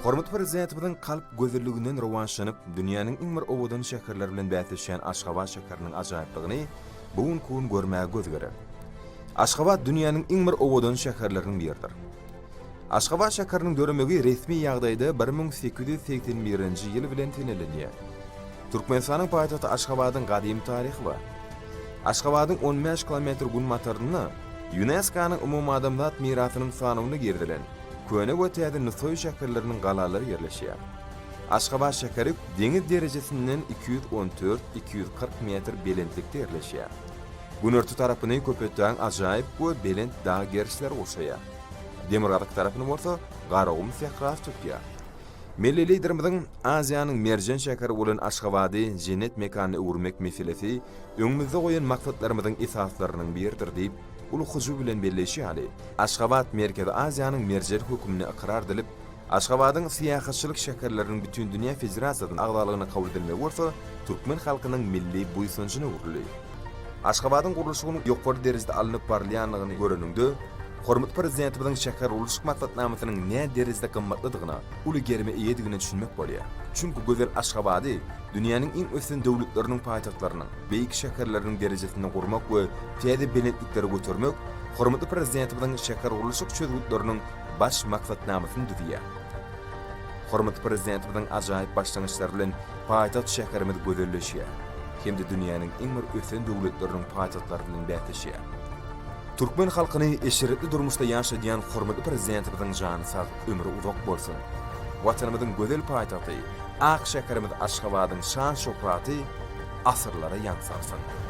Hormatly Prezidentimiziň kalp gözelliginden rowaçlanyp, dünýäniň iň bir owadan şäherleri bilen bäsleşýän Aşgabat şäheriniň ajaýyplygyny bu günki gün görmäge göz gerek. Aşgabat dünýäniň iň bir owadan şäherleriniň biridir. Aşgabat şäheriniň döremegi resmi ýagdaýda 1881-nji ýyl bilen senelenýär. Türkmenistanyň paýtagty Aşgabadyň gadymy taryhy bar. Aşgabadyň 15 kilometr günbatarynda ÝUNESKO-nyň umumadamzat mirasynyň sanawyna girizilen Köne we Täze Nusaý şäherleriniň galalary ýerleşýär. Aşgabat şäheri deňiz derejesinden 214, 240 metr belentlikde ýerleşýär. Günorta tarapyny Köpetdagyň ajaýyp we belent dag gerişleri gurşaýar. Demirgazyk tarapyny bolsa Garagum sährasy tutýar. Milli Liderimiziň Aziýanyň merjen şäheri bolan Aşgabady jennet mekanyna öwürmek meselesi öňümizde goýan maksatlarymyzyň esaslarynyň biridir diýip, uly hyjuw bilen belleýşi ýaly, Aşgabat Merkezi Aziýanyň merjeni hökmünde ykrar edilip, Aşgabadyň Syýahatçylyk şäherleriniň bütindünýä federasiýasynyň agzalygyna kabul edilmegi bolsa türkmen halkynyň milli buýsanjyna öwrüldi. Aşgabadyň gurluşygynyň ýokary derejede alnyp barylýandygyny göreniňde, hormatly Prezidentimiziň şähergurluşyk maksatnamasynyň näderejede gymmatlydygyna, uly gerime eýedigine düşünmek bolýar. Çünki gözel Aşgabady dünýäniň iň ösen döwletleriniň paýtagtlarynyň, beýik şäherleriniň derejesinde gurmak we täze belentliklere götermek hormatly Prezidentimiziň şähergurluşyk çözgütleriniň baş maksatnamasyny düzýär. Hormatly Prezidentimiziň ajaýyp başlangyçlary bilen paýtagt şäherimiz gözelleşýär hem-de dünýäniň iň bir ösen döwletleriniň paýtagtlary bilen bäsleşýär. Türkmen halkyny eşretli durmuşda ýaşadýan hormatly Prezidentimiziň jany sag, ömri uzak bolsun! Watanymyzyň gözel paýtagty, ak şäherimiz Aşgabadyň şan-şöhraty asyrlara ýaň salsyn!